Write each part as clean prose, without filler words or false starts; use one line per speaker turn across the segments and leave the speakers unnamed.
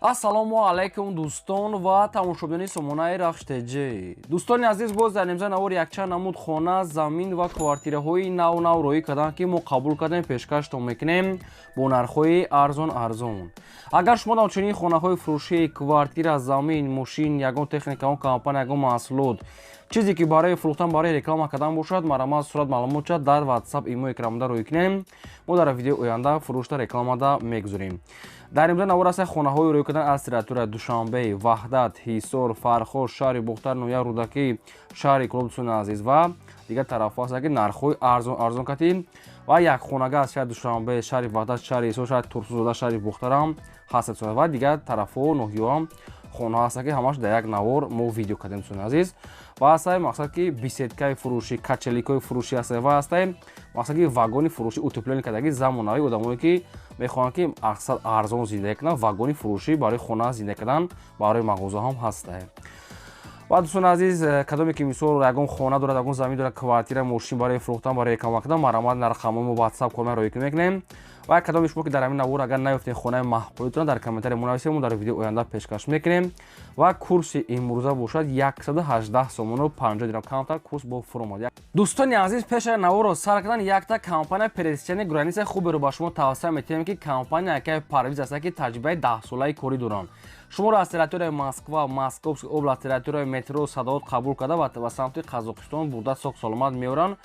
Ассалому алайкум, дӯстон ва тамошобинони сомонаи Рахш ТЖ. Дӯстони азиз, боз дар нимза навор якчанд намуд хона, замин ва квартираҳои нав нав роҳӣ карданд, ки мо қабул кардем, пешкаштон мекунем бо нархҳои арзон арзон. Агар шумо дар чунин хонаҳои фурӯшӣ, квартира, замин, мошин, ягон техника, ягон компания, ягон маҳсулот, чизе ки барои фурӯхтан, барои реклама кардан бошад, марамат сурат маълумотча дар WhatsApp, имо экранмода роҳӣ кунем. Мо дар видеои оянда фурӯшта, рекламада мегузорем. Дар имрӯза навор аст хонаҳои рӯй кардан аз территория Душанбе, Ваҳдат, Ҳисор, Фархор, шаҳри Бохтар, ноҳияи Рӯдакӣ, шаҳри Кӯлоб, дӯстони азиз, ва дигар тарафҳо ҳастанд, ки нархҳои арзон арзон катӣ ва якхонага аз шаҳри Душанбе, шаҳри Ваҳдат, шаҳри Ҳисор, шаҳри Турсунзода, шаҳри Бохтарам ҳастад ва дигар тарафҳо, ноҳияҳоам хонаҳо ҳастанд, ки ҳамаш дар як навор мо видео кардем, дӯстони азиз. Ва ҳастай, мақсад, ки беседкаи фурӯшӣ, качеликҳои фурӯшӣ ҳастай ва ҳастай, мақсад, ки вагони фурӯшӣ, утеплённый кардаги, замонавӣ. Одамое ки мехоҳанд, ки аксар арзон зиндагӣ кунанд, вагони фурӯшӣ барои хона зиндагӣ кардан, барои мағоза ҳам ҳастай. Ва, дӯстони азиз, кадоме ки, мисол, ягон хона дорад, ягон замин дорад, квартира, мошин барои фурӯхтан, барои реклама кардан, марамат рақамҳои мо WhatsApp кор роҳӣ мекунем. Ва кадоме шумо ки дар ҳамин навор агар наёфтед хонаи маъқулитон, дар комментария монависед, мо дар видеои оянда пешкаш мекунем. Ва курси имрӯза бошад 118 сомону 50 дирам, камтар курс бо фуромад. Дӯстони азиз, пеш аз наворро сар кардан, якта компания пересечения граница хуберо ба шумо тавсия метиҳем, ки компания якаи Парвиз аст, ки таҷрибаи 10-солаи корӣ доранд. Шуморо аз территорияи Москва, Московский область, территорияи метро Садовод қабул карда ва ба самти Қазоқистон бурда, соқ саломат меоранд.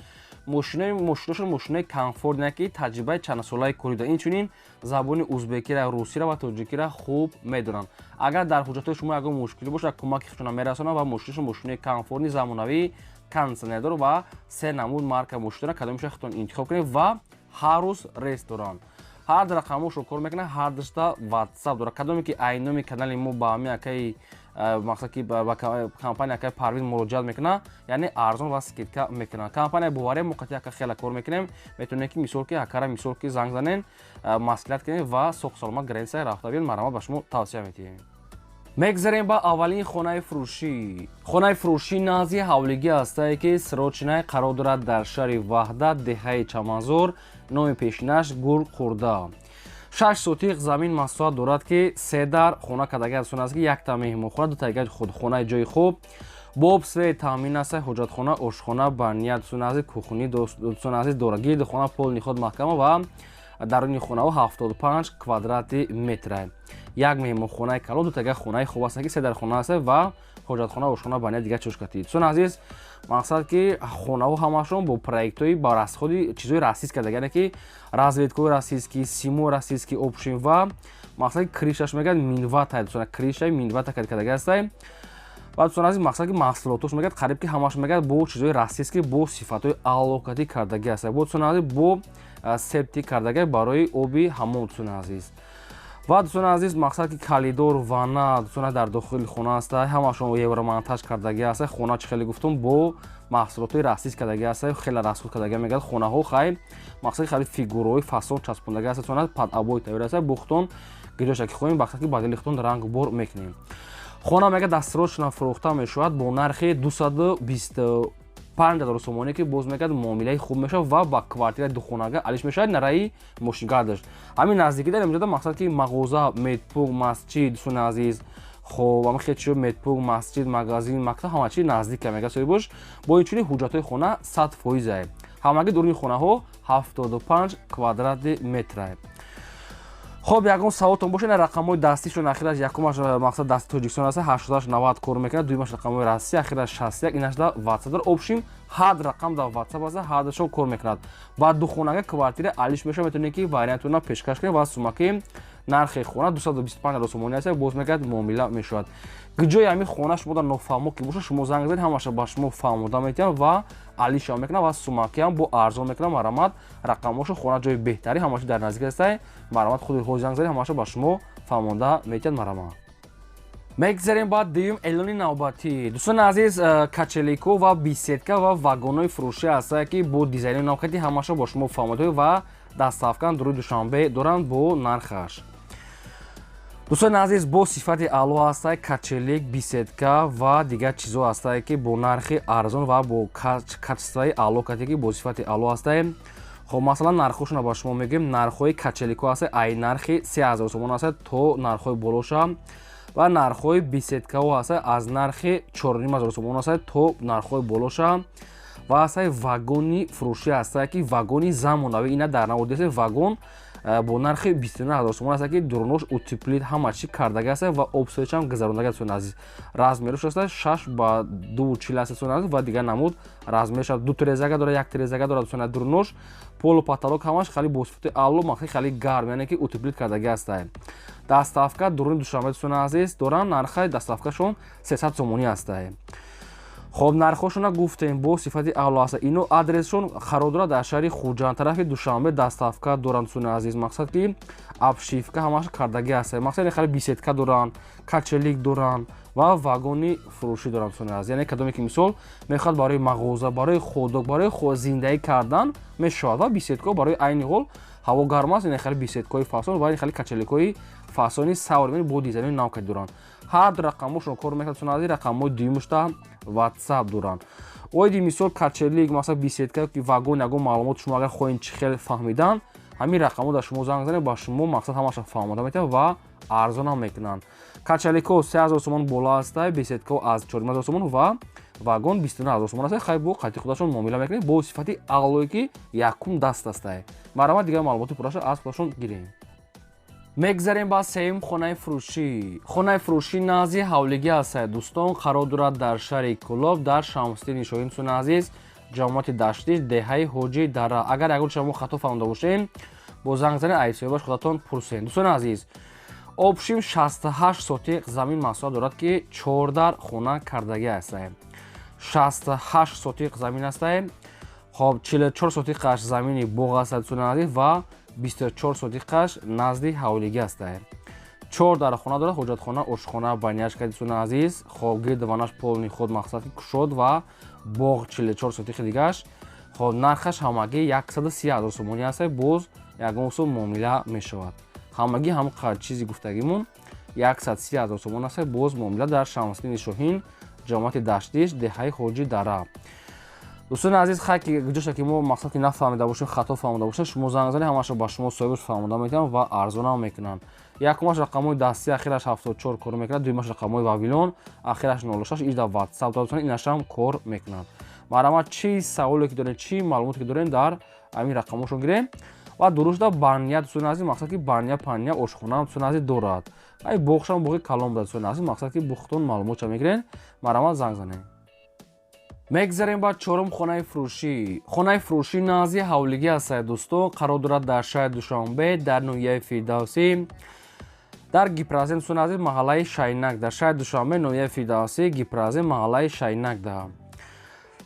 Мошиношон мошинои комфортне, ки таҷрибаи чандсолаи корӣ доранд. Инчунин забони узбекира, русира ва тоҷикира хуб медонанд. Агар дар ҳуҷҷатҳои шумо ягон мушкилӣ бошад, кӯмаки худшона мерасонанд. Ва мошиношон мошинои комфортный, замонавӣ, кондитсионердор ва се намуд марка мошин доранд, кадомеша худтон интихоб кунед. Ва ҳар рӯз рейс доранд. Ҳар рақамҳошро кор мекунад, ҳар душта WhatsApp дорад. Кадоме ки айноми канали мо ба ҳамин акаи, мақсад, ки ба компания акаи Парвиз муроҷиат мекунад, яъне арзон ва скидка мекунад. Компания бовария, мо қатъи ака хеле кор мекунем. Метавонед, ки, мисол, ки акара, мисол, ки занг занен, маслиҳат кунед ва соқ саломат граница рафта биёед. Марҳамат, ба шумо тавсия метиҳем. Мегзарем ба аввалин хонаи фурӯшӣ. Хонаи фурӯшӣ назди ҳавлигӣ ҳастае, ки срочный қарор дорад дар шаҳри Ваҳдат, деҳаи Чаманзор, номи пешинаш Гулхӯрда. 6 сотиқ замин масоҳат дорад, ки се дар хона кардагӣ аст, ки якта меҳмонхона, дутаига худхонаи ҷои хуб бо об, свет таъмин аст, ҳоҷатхона, ошхона баня, дӯстони азиз, кухни, дӯстони азиз, дорад. Гирди хона полный ход маҳкама ва даруни хонаҳо 75 квадрати метра. Як меҳмонхонаи калон, дутага хонаи хуб аст, ки се дар хона аст ва ҳоҷатхона, ошхона баня, дигар чошкати. Дӯстони азиз, мақсад, ки хонаҳо ҳамашон бо проектҳои ба расходи чизҳои российский карда, яъне ки разведкаҳои российский, симо российский общем. Ва мақсад, ки крышаш, мегӯяд, минвата, дӯстона, крышаи минвата кардаги ҳастай. Ва, дӯстони азиз, мақсад, ки маҳсулотош, мегӯяд, қариб ки ҳамаш, мегӯяд, бо чизҳои российский, бо сифатҳои аълокатӣ кардагӣ ҳаста. Бо, дӯстони азиз, бо септик кардагӣ барои оби ҳамом, дӯстони азиз. Ва, дӯстони азиз, мақсад, ки коридор, ванна, дӯстони, дар дохили хона аста, ҳамашон евромонтаж кардагӣ аста. Хона, чӣ хеле гуфтум, бо маҳсулотҳои российский кардагӣ аста, хеле расход кардагӣ. Мегӯяд, хонаҳо хай, мақсад, хеле фигураҳои фасон часпондагӣ аста. Дӯстони, под обои тайёр аста. Бухтон гиҷоша ки хоҳем, мақсад, ки ба дили худтон ранг бор мекунем. Хона, мегӯяд, дастсрочно фурӯхта мешавад бо нархи 225 000 сомонӣ, ки боз, мегӯяд, муомилаи хуб мешавад ва ба квартираи духонага алиш мешавад, нараи мошингардаш. Ҳамин наздикӣ дар имҷода, мақсад, ки мағоза, медпункт, масҷид, дӯстони азиз, хоб, ҳама хел чиё, медпункт, масҷид, магазин, мактаб, ҳама чи наздика, мегӯяд соҳибош. Бо инчунин ҳуҷҷатҳои хона 100%-ае. Ҳамагӣ дуруни хонаҳо 75 квадрати метрае. Хоб, ягон саволтон бошад, рақамҳои дастишон: ахираш якумаш, мақсад, дасти Тоҷикистон аст, 88 90 кор мекунад, дуюмаш рақамҳои Россия, ахираш 61, инаш да WhatsApp дор. Общем, ҳад рақам дар WhatsApp аст, ҳадашон кор мекунад. Ба духонага квартира алиш мешавад. Метавонед, ки вариантона пешкаш кунед. Ва сумаки нархи хона 225 000 сомонӣ аст, боз, мегӯяд, муомила мешавад. Ҷои ҳамин хона шумо дар нофаҳмо ки бошад, шумо занг занед, ҳамаша ба шумо фаҳмода метиҳанд ва алишам мекунад ва сумакиам бо арзон мекунад. Марҳамат, рақамҳошо, хона ҷои беҳтарӣ, ҳамаша дар наздик ҳастай. Марҳамат, худи ҳози занг занед, ҳамаша ба шумо фаҳмонда метиҳанд. Марҳамат. Мегзарем ба дуюм эълони навбатӣ. Дӯстони азиз, качелико ва беседка ва вагонҳои фурӯшӣ ҳастанд, ки бо дизайни навкати, ҳамаша бо шумо фаҳмода ва доставкан дуруи Душанбе доранд бо нархаш. Дӯстони азиз, бо сифати аъло ҳастае качелик, беседка ва дигар чизҳо ҳастае, ки бо нархи арзон ва бо качествои аъло кате, ки бо сифати аъло ҳастае. Хоб, масалан, нархҳошонро ба шумо мегӯем. Нархҳои качеликҳо ҳаст, ай нархи 3000 сомон ҳаст то нархҳои болоша, ва нархҳои беседкаҳо ҳаст, аз нархи 4500 сомон ҳаст то нархҳои болоша. Ва ҳастаи вагони фурӯшӣ ҳастае, ки вагони замонавӣ, ина дар наводеса вагон бо нархи 29000 сомон аст, ки дурунош утеплить ҳама чӣ кардаги аст ва обсӯячам гузарондаги аст. Азиз, размерош аст 6 ба 2,40 аст ва дигар намуд размерш ду тирезага дорад, як тирезага дорад. Дурунош полу потолок ҳамаш хеле бо сифати аъло, мақсад хеле гарм, яъне ки утеплить кардаги аст. Доставка дуруни Душанбе, дӯстони азиз, доранд. Нархи доставкашон 300 сомонӣ аст. Хоб, нархҳошона гуфтем, бо сифати аъло аст. Ино адресшон қарор дорад дар шаҳри Хуҷанд, тарафи Душанбе доставка доранд, дӯстони азиз. Мақсад ки обшивка ҳамаш кардагӣ аст. Мақсад хеле беседка доранд, качелик доранд ва вагони фурӯшӣ доранд, дӯстони азиз. Яъне кадоме ки, мисол, мехоҳад барои мағоза, барои ходок, барои зиндагӣ кардан мешавад. Ва беседкаҳо барои айни ҳол ҳаво гарм аст, ин хеле беседкаҳои фасон ва ин хеле качеликҳои фасони современный бо дизайни нав кад доранд. Ҳар ду рақамҳошон кор мекунад, дӯстони азиз. Рақамҳои дуюмушта WhatsApp доранд. Оиди, мисол, качелик, масалан, беседка ки вагон, ягон маълумот шумо агар хоҳед чӣ хел фаҳмидан, ҳамин рақамҳо дар шумо занг занед, ба шумо мақсад ҳамаша фаҳмода метавад ва арзонам мекунанд. Качеликҳо 3000 сомон боло ҳаста, беседкаҳо аз 4500 сомон ва вагон 29000 сомон аст. Хай, бо қати худашон муомила мекунед бо сифати аълое, ки якум даст астае. Марҳамат, дигар маълумоти пурраша аз худашон гирем. Мегзарем ба сеюм хонаи фурӯшӣ. Хонаи фурӯшӣ назди ҳавлигӣ ҳастад, дӯстон, қарор дорад дар шаҳри Кӯлоб, дар Шамсиддини Шоҳин, дӯстони азиз, ҷамоати Даштиш, деҳаи Ҳоҷи Дара. Агар ягон шумо хато фаҳмида бошем, бо занг занед, айсоҳибаш худатон пурсед. Дӯстони азиз, общем, 68 сотиқ замин масоҳат дорад, ки чордар хона кардагӣ ҳастае. 68 сотиқ замин ҳастае. Хоб, 44 сотиқаш замини боғ аст, дӯстони азиз, ва 24 сотиқаш назди ҳавлигӣ ҳастае. Чор дархона дорад: ҳоҷатхона, ошхона, баняшка, дӯстони азиз. Хоб, гирдованаш полный худ, мақсад ки кушод ва боғ 44 сотиқи дигаш. Хоб, нархаш ҳамагӣ 130 ҳазор сомонӣ аст, боз ягон сум муомила мешавад. Ҳамагӣ ҳам қадр чизи гуфтагимон 130 ҳазор сомон аст, боз муомила. Дар Шамсиддини Шоҳин, ҷамоати Даштиш, деҳаи Ҳоҷи Дара. Дӯстони азиз, хай ки ҷоша ки мо мақсад ки нафаҳмида бошем, хато фаҳмида бошем, шумо занг занед, ҳамаша ба шумо соҳибаш фаҳмода метавонанд ва арзонам мекунанд. Якумаш рақамҳои дастӣ, ахираш 74 кор мекунад, дуюмаш рақамҳои Вавилон, ахираш 06, ижда WhatsApp дорад, инашам кор мекунад. Марҳамат, чӣ саволе ки дорем, чӣ маълумоте ки дорем, дар ҳамин рақамҳошон гирем. Ва дурушда баня, дӯстони азиз, мақсад ки баня, паня, ошхонаам, дӯстони азиз, дорад. Ай боғшам боғи калон буда, дӯстони азиз. Мақсад ки бухтон маълумотша мегирен. Марҳамат, занг занед. Мегзарем ба чорум хонаи фурӯшӣ. Хонаи фурӯшӣ назди ҳавлигӣ ҳастад, дӯстон, қарор дорад дар шаҳри Душанбе, дар ноҳияи Фирдавсӣ, дар Гипрозем, дӯстони азиз, маҳаллаи Шайнак. Дар шаҳри Душанбе, ноҳияи Фирдавсӣ, Гипрозем, маҳаллаи Шайнак да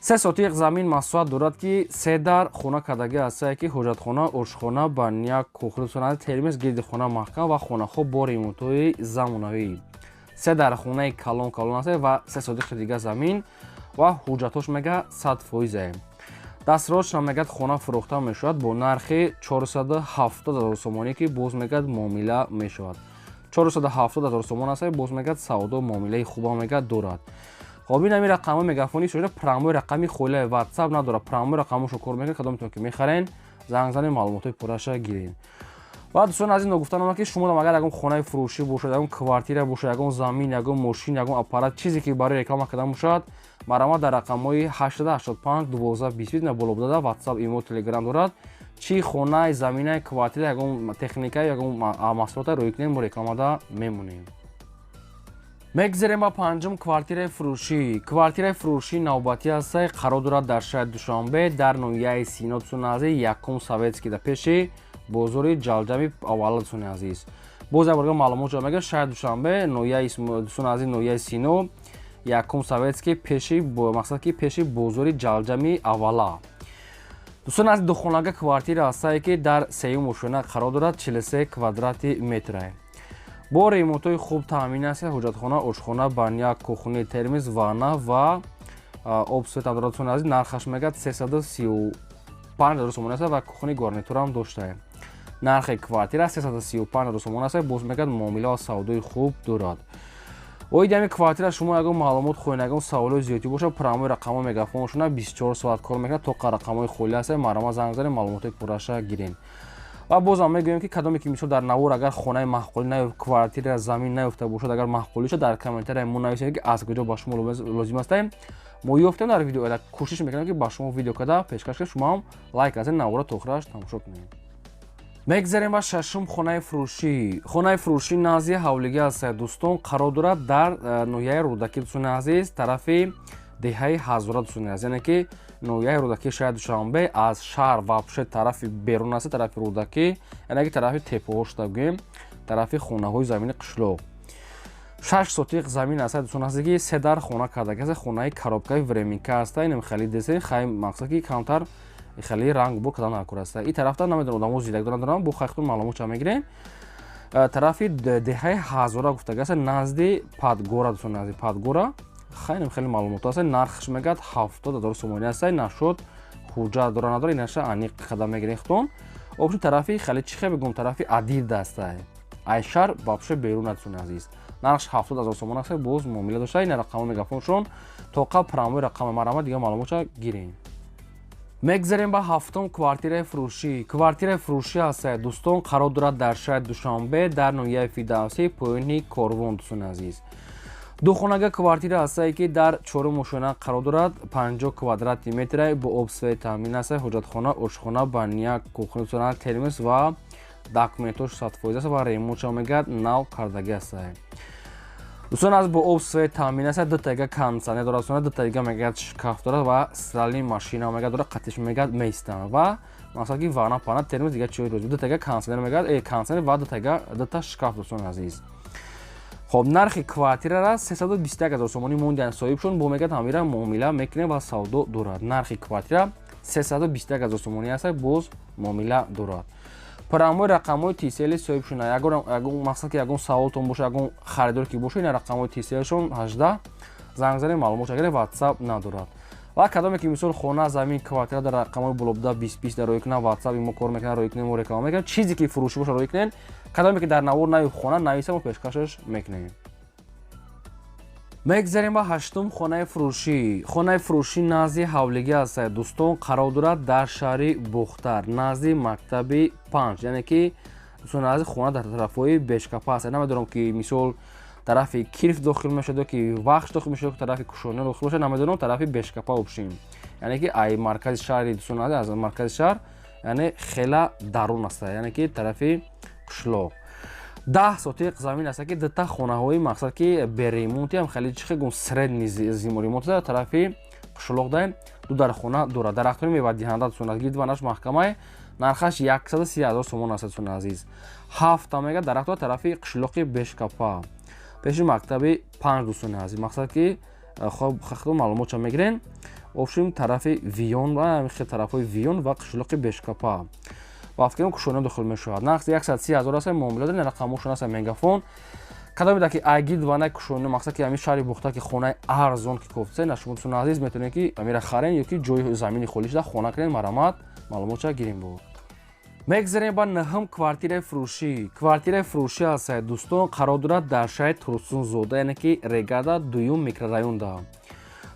се сотиқ замин масоҳат дорад, ки се дар хона кардагӣ ҳастае, ки ҳоҷатхона, ошхона, баня, кухня, дӯстони азиз, термес, гирди хона маҳкам ва хонаҳо бо ремонтҳои замонавӣ. Се дар хонаи калон калон аст ва се сотиқи дига замин ва ҳуҷҷатҳош мега 100%е. Дастрочно мегӯяд, хона фурӯхта мешавад бо нархи 470 ҳазор сомонӣ, ки боз мегӯяд, муомила мешавад. 470 ҳазор сомон аст, боз мегӯяд, савдо муомилаи хуба мегӯяд дорад. Хоб, ин ҳамин рақамҳои мегафони шуда, прямой рақами холия, WhatsApp надорад, прямой рақамҳошо кор мекунад. Кадомтон ки мехарен, занг занед, маълумотҳои пурраша гиред. Ва дӯстони азиз, ногуфта намонад, ки шумо агар ягон хонаи фурӯшӣ бошад, ягон квартира бошад, ягон замин, ягон мошин, ягон аппарат, чизе ки барои реклама кардан бошад, марҳамат, дар рақамҳои 885 12 20 на боло буда WhatsApp, имо, Telegram дорад. Чӣ хонаи, заминаи, квартира, ягон техника, ягон маҳсулота рӯй кунем, мо рекламада мемонем. Мегзарем ба панҷум квартираи фурӯшӣ. Квартираи фурӯшӣ навбатӣ ҳастай, қарор дорад дар шаҳри Душанбе, дар ноҳияи Сино, дӯстони азиз, якум Советский да, пеши бозори Ҷалҷами аввала. Дӯстони азиз, боз як борга маълумот ҷо мегӯяд: шаҳри Душанбе, ноҳияи, дӯстони азиз, ноҳияи Сино, якум Советский, пеши, мақсад ки пеши бозори Ҷалҷами аввала. Дӯстони азиз, духонага квартира ҳастае, ки дар сеюм ошёна қарор дорад, 43 квадрати метре, бо ремонтҳои хуб таъмин аст. Ҳоҷатхона, ошхона, баня, кухни, термис, ванна ва об, свет дорад. Дӯстони азиз, нархаш мегӯяд 335 ҳазор сомон аст ва кухни гарнитурам доштае. Нархи квартира 335 ҳазор сомон аст, боз мегӯяд, муомила ва савдои хуб дорад. Оид ҳамин квартира шумо ягон маълумот хоҳед, ягон саволои зиёдӣ бошад, прямой рақамҳои мегафоншона 24 соат кор мекунад, тоқа рақамҳои холӣ ҳастанд, марҳамат занг занед, маълумотҳои пурраша гирен. Ва бозам мегӯем, ки кадоме ки мисол дар навор агар хонаи маъқулӣ наёфт, квартира, замин наёфта бошад, агар маъқулӣ шуд, дар комментария мо нависед, ки аз куҷо ба шумо лозим астаем. Мо ёфтем дар видео, кӯшиш мекунем, ки ба шумо видео карда пешкаш кунем, шумо ҳам лайк азед, навора то охираш тамошо кунед. Мегзарем ба шашум хонаи фурӯшӣ. Хонаи фурӯшӣ назди ҳавлигӣ аст, дӯстон, қарор дорад дар ноҳияи Рӯдакӣ, дӯстони азиз, тарафи деҳаи Ҳазора, дӯстони азиз, яъне ки ноҳияи Рӯдакӣ, шаҳри Душанбе, аз шаҳр вообще тарафи берун аст, тарафи Рӯдакӣ, яъне ки тарафи теппаҳо шуда гӯем, тарафи хонаҳои замини қишлоқ. 6 сотиқ замин аст, дӯстон азиз, ки се дар хона кардаги аст. Хонаи коробкаи временка аст, инам хеле десе хай, мақсад ки камтар хеле ранг бо кардан накор аст. И тарафта намедонам, одамо зиндагӣ доранд, дорам бо хайхтун маълумот ча мегирем. Тарафи деҳаи Ҳазора гуфтаги аст, назди Падгора, дӯстон, назди Падгора. Хайнам хеле маълумот аст. Нархш мегӯяд 70 000 сомонӣ аст. Нашуд ҳуҷҷат дора, надора, инаша аниқ қадам мегирем худтон. Общем, тарафи хеле чӣ хе бигӯм, тарафи Адирда аст, ай шаҳр вообще берун аст, дӯстони азиз. Нархш 70 000 сомон аст, боз муомила дошта. Ина рақамҳои мегафоншон, тоқа прямой рақами, марҳамат, дигар маълумотша гирем. Мегзарем ба ҳафтум квартираи фурӯшӣ. Квартираи фурӯшӣ аст, дӯстон, қарор дорад дар шаҳри Душанбе, дар ноҳияи Фирдавсӣ, поёни Корвон, дӯстони азиз. Духонага квартира ҳастае, ки дар чорум ошёна қарор дорад, 50 квадрати метра, бо об, свет таъмин аст, ҳоҷатхона, ошхона, баня, кухня, термос ва документош 100% аст ва ремонтша мегӯяд нав кардагӣ астае. Дӯстон, аз бо об, свет таъмин аст, дутаига кондитсионер дорад, дутаига мегӯяд шкаф дорад ва стиральный машина мегӯяд дорад, қатиш мегӯяд меистанд ва мақсад ки ванна, пана, термос, дига чиҳои рӯз, дутаига кондитсионер мегӯяд, кондитсионер ва дутаига дута шкаф, дӯстони азиз. Хоб, нархи квартирара 321 000 сомонӣ мондиан соҳибшон, бо мегӯяд ҳамира муомила мекунем ва савдо дорад. Нархи квартира 321 000 сомонӣ аст, боз муомила дорад. Прямой рақамҳои Тисели соҳибшона, ягон мақсад ки ягон саволтон боша, ягон харидор ки боша, ина рақамҳои Тиселшон 18, занг занед, маълумот агар Ватсап надорад. Ва кадоме ки мисол хона, замин, квартира дар рақамҳои болобуда 20 20 дар рӯй кунад, Ватсап мо кор мекунад, рӯй кунем, мо реклама мекунем. Чизе ки фурӯшӣ боша, рӯй кунед. Кадоме ки дар навор наёфт хона, нависа, мо пешкашаш мекунем. Мегзарем ба ҳаштум хонаи фурӯшӣ. Хонаи фурӯшӣ назди ҳавлигӣ аст, дӯстон, қарор дорад дар шаҳри Бохтар, назди мактаби 5, яъне ки, дӯстони азиз, хона дар тарафҳои Бешкапа аст. Намедонам, ки мисол тарафи Кирф дохил мешавад ё ки Вахш дохил мешавад, ё тарафи Кушониё дохил мешавад, намедонам, тарафи Бешкапа. Общем, яъне ки ай маркази шаҳри, дӯстони азиз, аз маркази шаҳр яъне хела дарун аст, яъне ки тарафи қишлоқ. 10 сотиқ замин аст, ки дута хонаҳои мақсад ки беремонтиам хеле чихе гум, средний зимо ремонт, тарафи қишлоқ даем, ду дар хона дорад, дарахтони мевадиҳанда, дӯстони, гирдванаш маҳкамае. Нархаш 130 000 сомон аст, дӯстони азиз. Ҳафта мега дарахт дорад, тарафи қишлоқи Бешкапа, пеши мактаби 5, дӯстони азиз. Мақсад ки хоб хахто маълумотша мегирен. Общем, тарафи Виён ва тарафҳои Виён ва қишлоқи Бешкапа ва фикрам Кушониё дохил мешавад. Нарх 130 000 аст, муомила дорад. Рақамҳошон аст, мегафон. Кадоме ки айгид ва на Кушониё, мақсад ки ҳамин шаҳри Бухта ки хонаи арзон ки кофтсе на, шумо, дӯстони азиз, метавонед ки амира харен ё ки ҷои замини холӣ шуда хона кунед. Марҳамат, маълумотша гирем. Буд мегзарем ба нӯҳум квартираи фурӯшӣ. Квартираи фурӯшӣ аст, дӯстон, қарор дорад дар шаҳри Турсунзода, яъне ки Регада, дуюм микрорайонда.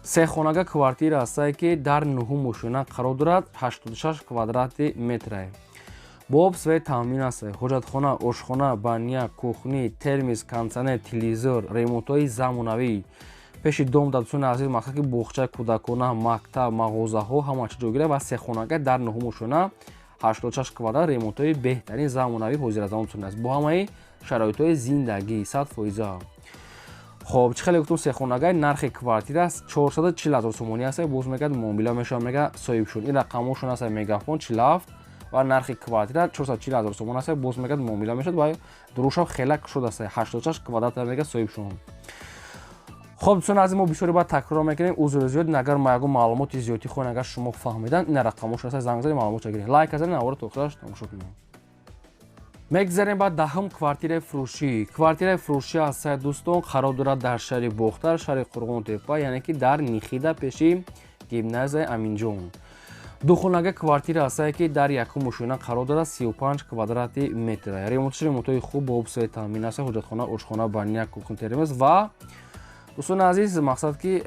Сехонага квартира астае, ки дар нӯҳум ошёна қарор дорад, 86 квадрати метрае, бо об, свет таъмин аст, ҳоҷатхона, ошхона, баня, кухня, термос, кондитсионер, телевизор, ремонтҳои замонавӣ. Пеши дом да, дӯстони азиз, мақсад ки боғчаи кӯдакона, мактаб, мағозаҳо, ҳама чи ҷойгира ва сехонага дар нӯҳум ошёна, 86 квадрат, ремонтҳои беҳтарин, замонавӣ, ҳозиразамон, дӯстони азиз, бо ҳамаи шароитҳои зиндагӣ 100%. Хоб, чӣ хеле гуфтум, сехонагай, нархи квартира 440 000 сомонӣ аст, боз мегӯяд муомила мешавад, мега соҳибшуд. Ин рақамҳошон аст, мегафон 47 ва нархи квартира 440 000 сомон аст, боз мегӯяд муомила мешавад ва дурушав хела шуд аст, 86 квадрат мега соҳибшуд. Хоб, дӯстони азиз, мо бисёре баъд такрор мекунем, узри зиёд. Агар ма ягон маълумоти зиёдӣ хоҳем, агар шумо фаҳмидан, ина рақамҳошон аст, занг занед, маълумотша гиред, лайк занед, навора то охираш тамошо кунед. Мегзарем ба даҳум квартираи фурӯшӣ. Квартираи фурӯшӣ аст, дӯстон, қарор дорад дар шаҳри Бохтар, шаҳри Қурғонтеппа, яъне ки дар Нихида, пеши гимназияи Аминҷон. Духонага квартира ҳастае, ки дар якум ошёна қарор дорад, 35 квадрати метр. Ремонтш ремонтҳои хуб, бо об, свет таъмин аст, ҳоҷатхона, ошхона, баня, кухня, термос. Ва, дӯстони азиз, мақсад ки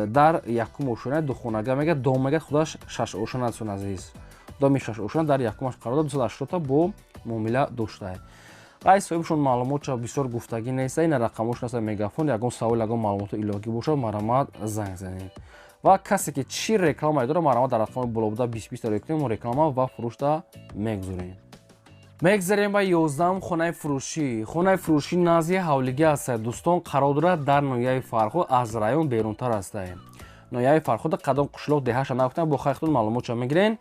дар якум ошёна духонага мегӯяд, дом мегӯяд, худаш шаш ошёна. Дӯстони азиз, доми шаш ошёна дар якумаш қарор дорад, 280-та бо муомила доштае. Рай соҳибшон маълумотша бисёр гуфтагӣ неста, ина рақамош наста, Мегафон. Ягон савол, ягон маълумоти илоҳӣ бошад, марҳамат, занг занед. Ва касе ки чӣ рекламае дорад, марҳамат, дар рақами боло буда 20 20 ро кунем, мо реклама ва фурӯшта мегузорем. Мегзарем ба 11-ум хонаи фурӯшӣ. Хонаи фурӯшӣ назди ҳавлигӣ ҳастад, дӯстон, қарор дорад дар ноҳияи Фархор, аз район берунтар ҳастад. Ноҳияи Фархода қадом қишлоқ, деҳаша нагуфтам, бо хайхтун маълумотша мегирен.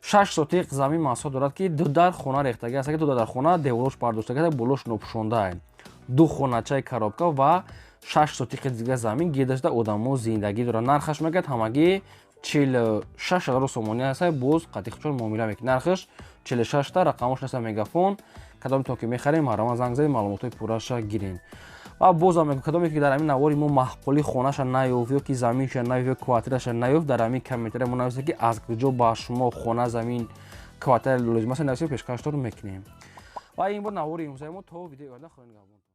6 сотиқ замин масоҳат дорад, ки ду дар хона рехтагӣ аст, ки ду дар хона деворош бардоштагӣ, болош нопӯшонда, ду хоначаи коробка ва 6 сотиқи дига замин гирдашда одамо зиндагӣ дорад. Нархаш мегӯяд, ҳамагӣ 46 000 сомонӣ аст, боз қатиқчон муомила мекунад. Нархаш 46-та, рақамош неста, Мегафон. Кадомтон ки мехарем, марҳамат, занг занед, маълумотҳои пурраша гирен. Ва бозам мегӯям, кадоме ки дар ҳамин навори мо маҳқули хонаша наёфт ё ки заминша наёфт ё квартираша наёфт, дар ҳамин комментария мо нависед, ки аз куҷо ба шумо хона, замин, квартира лозим аст, нависед, пешкаштон мекунем. Ва ин буд навори имрӯзаи мо. То видеои оянда, худо нигаҳбон.